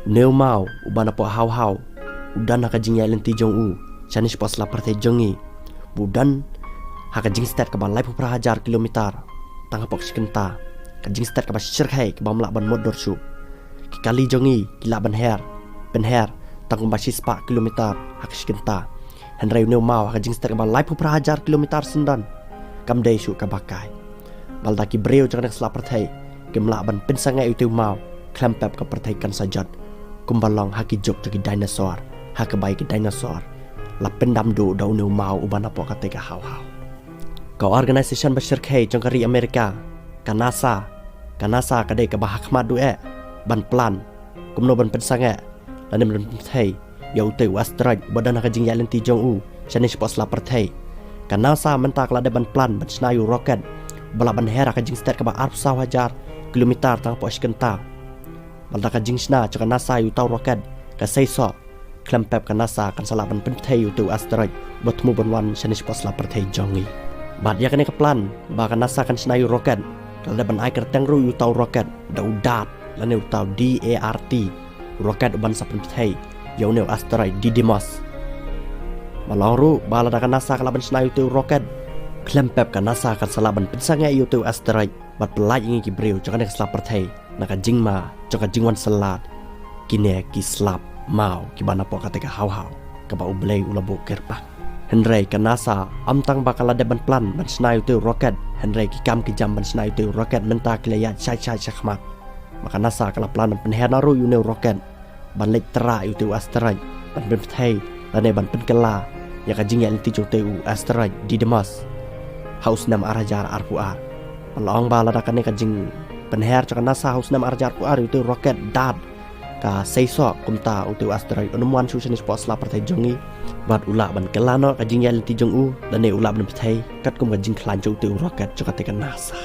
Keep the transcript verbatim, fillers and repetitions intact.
Une u maw uba napoh Haw Haw u don ha ka jingïaid lynti jong u shane shapoh sla pyrthei jong ngi, u don ha ka jingstet kaba laiphew phra hajar kilometer tang hapoh shi kynta. Ka jingstet kaba shyrkhei kaba ym lah ban mutdur shuh. Ki kali jong ngi ki lah ban her, pynher tang kumba shispah kilometer ha ka shi kynta. Hynrei une u maw ha ka jingstet kaba laiphew phra hajar kilometer syndon kam dei shuh kaba kai. Ba lada ki briew jong kane ka sla pyrthei kim lah ban pynsangeh ïa utei u maw, khlem pep ka pyrthei kan sa jot kumba long ha ki juk jong ki dinosaur, ha kaba ïa ki dinosaur la pyndam duh da une u maw uba napoh katei ka Haw Haw. Ka organisation ba shyrkhei jong ka ri Amerika, ka NASA, ka NASA ka dei kaba ha khmat duh eh ban plan kumno ban pynsangeh lane ban pynthei ïa utei u asteroid uba don ha ka jingïaid lynti jong u shane shapoh sla pyrthei. Ka NASA mynta ka la dep ban plan ban shna ïa u rocket ba lah ban her ha ka jingstet kaba arphew saw hajar kilometer tang hapoh shi kynta. Ba lada ka jingshna jong ka NASA ïa utei u rocket ka seisoh, khlem pep ka NASA kan sa lah ban pynthei ïa utei u asteroid ba thmu ban wan shane shapoh sla pyrthei jong ngi. Bad ïa kane ka plan ba ka NASA kan shna ïa u rocket, ka la dep ban ai kyrteng ruh ïa utei u rocket da u DART lane utei u D A R T, u rocket uban sa pynthei ïa une u asteroid Didymos. Ba long ruh ba lada ka NASA ka lah ban shna ïa utei u rocket, khlem pep ka NASA kan sa lah ban pynsangeh ïa utei u asteroid bad pyllait ïa ngi ki briew jong kane ka sla pyrthei na ka jingma jong ka jingwan syllat kine ki slap maw kiba napoh katei ka Haw Haw kaba U Blei u la buh kyrpang. Hynrei ka NASA ym tang ba ka la dep ban plan ban shna ïa utei u rocket, hynrei ki kam ki jam ban shna ïa utei u rocket mynta ki la ïaid shai shai shakhmat. Ba ka NASA ka la plan ban pynher na ruh ïa une u rocket ban leit trah ïa utei u asteroid, ban pynthei lane ban pynkylla ïa ka jingïaid lynti jong utei u asteroid Didymos ha u snem ar hajar arphew ar. Ba long ba lada kane ka jingpynher jong ka NASA ha u snem ar hajar arphew ar ïa utei u rocket DART ka seisoh, kumta utei u asteroid un ym wan shuh shane shapoh sla pyrthei jong ngi bad u lah ban kylla noh ka jingïaid lynti jong u lane u lah ban pynthei katkum ka jingkhlaiñ jong utei u rocket jong katei ka NASA.